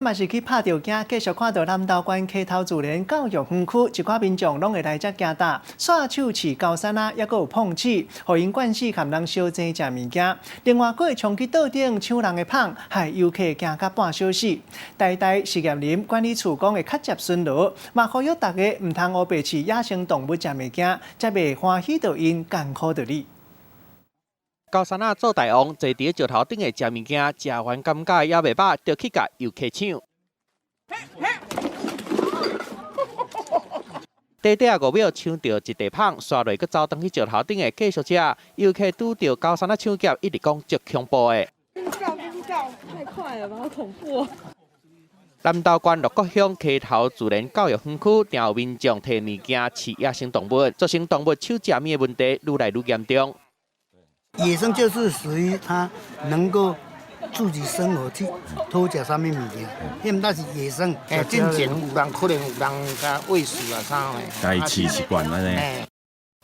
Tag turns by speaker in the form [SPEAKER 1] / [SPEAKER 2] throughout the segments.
[SPEAKER 1] 嘛是去拍著驚，繼續看著南投縣溪頭自然教育園區，一寡民眾攏會來遮行搭，煞手飼高山仔，抑閣有碰鼠，予𪜶慣勢共人相爭食物件。另外，閣會衝去桌頂搶人的麭，害遊客驚甲半小死。台大實驗林管理處講會較捷巡邏，嘛呼籲大家毋通烏白飼野生動物食物件，才袂歡喜著𪜶，艱苦著你。
[SPEAKER 2] 高山仔做大王，坐佇石頭頂的食物件，食完感覺猶袂飽，就去共遊客搶。短短5秒搶著一塊麭，煞落閣走轉去石頭頂的繼續食。遊客拄著高山仔搶劫，一直講足恐怖的。
[SPEAKER 3] 太快了吧，好恐怖！
[SPEAKER 2] 南投縣鹿谷鄉溪頭自然教育園區，定有民眾提物件飼野生動物，造成動物搶食物的問題愈來愈嚴重。
[SPEAKER 4] 野生就是屬於它能夠自己生活去偷食啥物物件，彼毋是野生。
[SPEAKER 5] 欸，進前有人可能有人共餵食啊啥的，
[SPEAKER 6] 共伊飼習慣按呢。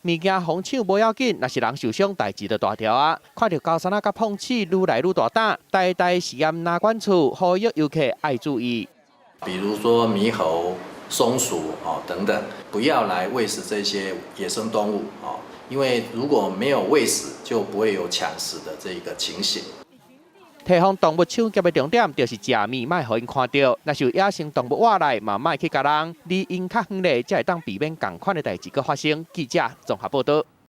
[SPEAKER 2] 物件予搶無要緊，若是人受傷，代誌就大條啊！看著高山仔佮碰鼠愈來愈大膽，台大實驗林管處呼籲遊客愛注意。
[SPEAKER 7] 比如說獼猴、松鼠哦等等，不要來餵食這些野生動物哦。因為如果沒有餵食，就不會有搶食的這個情形。
[SPEAKER 2] 提防動物搶劫的重點就是食物莫予𪜶看著，若是有野生動物活來，嘛莫去共人，離𪜶較遠咧，才會當避免仝款的代誌閣發生。記者綜合報道。